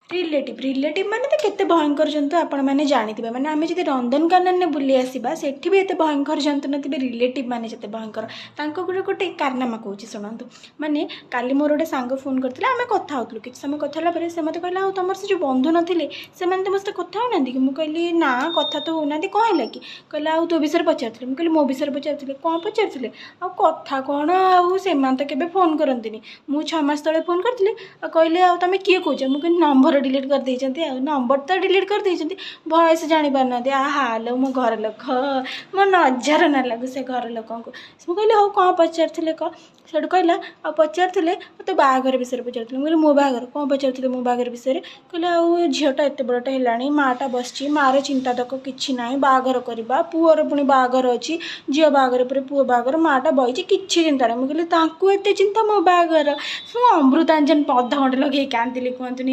Relative, relative ମାନେ ତ କେତେ ଭୟଙ୍କର ଜନ୍ତୁ ଆପଣମାନେ ଜାଣିଥିବେ। ମାନେ ଆମେ ଯଦି ନନ୍ଦନକାନନରେ ବୁଲି ଆସିବା, ସେଠି ବି ଏତେ ଭୟଙ୍କର ଜନ୍ତୁ ନଥିବେ, ରିଲେଟିଭ୍ ମାନେ ଯେତେ ଭୟଙ୍କର। ତାଙ୍କ ଗୋଟେ କାରନାମା କହୁଛି, ଶୁଣନ୍ତୁ। ମାନେ କାଲି ମୋର ଗୋଟେ ସାଙ୍ଗ ଫୋନ୍ କରିଥିଲା, ଆମେ କଥା ହେଉଥିଲୁ। କିଛି ସମୟ କଥା ହେଲା ପରେ ସେ ମୋତେ କହିଲା, ଆଉ ତୁମର ସେ ଯେଉଁ ବନ୍ଧୁ ନଥିଲେ, ସେମାନେ ତୁମ ସହିତ କଥା ହେଉନାହାନ୍ତି କି? ମୁଁ କହିଲି, ନା, କଥା ତ ହେଉନାହାନ୍ତି, କ'ଣ ହେଲା କି? କହିଲା, ଆଉ ତୋ ବିଷୟରେ ପଚାରୁଥିଲେ। ମୁଁ କହିଲି, ମୋ ବିଷୟରେ ପଚାରୁଥିଲେ? କ'ଣ ପଚାରୁଥିଲେ? ଆଉ କଥା କ'ଣ, ଆଉ ସେମାନେ ତ କେବେ ଫୋନ୍ କରନ୍ତିନି। ମୁଁ 6 ମାସ ତଳେ ଫୋନ୍ କରିଥିଲି ଆଉ କହିଲେ, ଆଉ ତୁମେ କିଏ କହୁଛ? ମୁଁ କହିଲି, ନମ୍ବର ଡିଲିଟ୍ କରିଦେଇଛନ୍ତି। ଆଉ ନମ୍ବର ତ ଡିଲିଟ୍ କରିଦେଇଛନ୍ତି, ଭଏସ୍ ଜାଣିପାରୁନାହାନ୍ତି। ଆହା ଲୋ, ମୋ ଘର ଲୋକ, ମୋ ନଜର ନ ଲାଗୁ ସେ ଘର ଲୋକଙ୍କୁ। ମୁଁ କହିଲି, ହଉ, କ'ଣ ପଚାରୁଥିଲେ କହ। ସେଠୁ କହିଲା, ଆଉ ପଚାରୁଥିଲେ ତୋ ବାହାଘର ବିଷୟରେ ପଚାରୁଥିଲେ। ମୁଁ କହିଲି, ମୋ ବାହାଘର? କ'ଣ ପଚାରୁଥିଲେ ମୋ ବାହାଘର ବିଷୟରେ? କହିଲେ, ଆଉ ଝିଅଟା ଏତେ ବଡ଼ଟା ହେଲାଣି, ମାଆଟା ବସିଛି, ମାଆର ଚିନ୍ତା ତକ କିଛି ନାହିଁ, ବାହାଘର କରିବା, ପୁଅର ପୁଣି ବାହାଘର ଅଛି, ଝିଅ ବାହାଘର ପରେ ପୁଅ ବାହାଘର, ମାଆଟା ବଇଛି, କିଛି ଚିନ୍ତା ନାହିଁ। ମୁଁ କହିଲି, ତାଙ୍କୁ ଏତେ ଚିନ୍ତା ମୋ ବାହାଘର? ମୁଁ ଅମୃତାଞ୍ଜନ ଅଧଘଣ୍ଟେ ଲଗେଇ କାନ୍ଦିଲି, କୁହନ୍ତୁନି।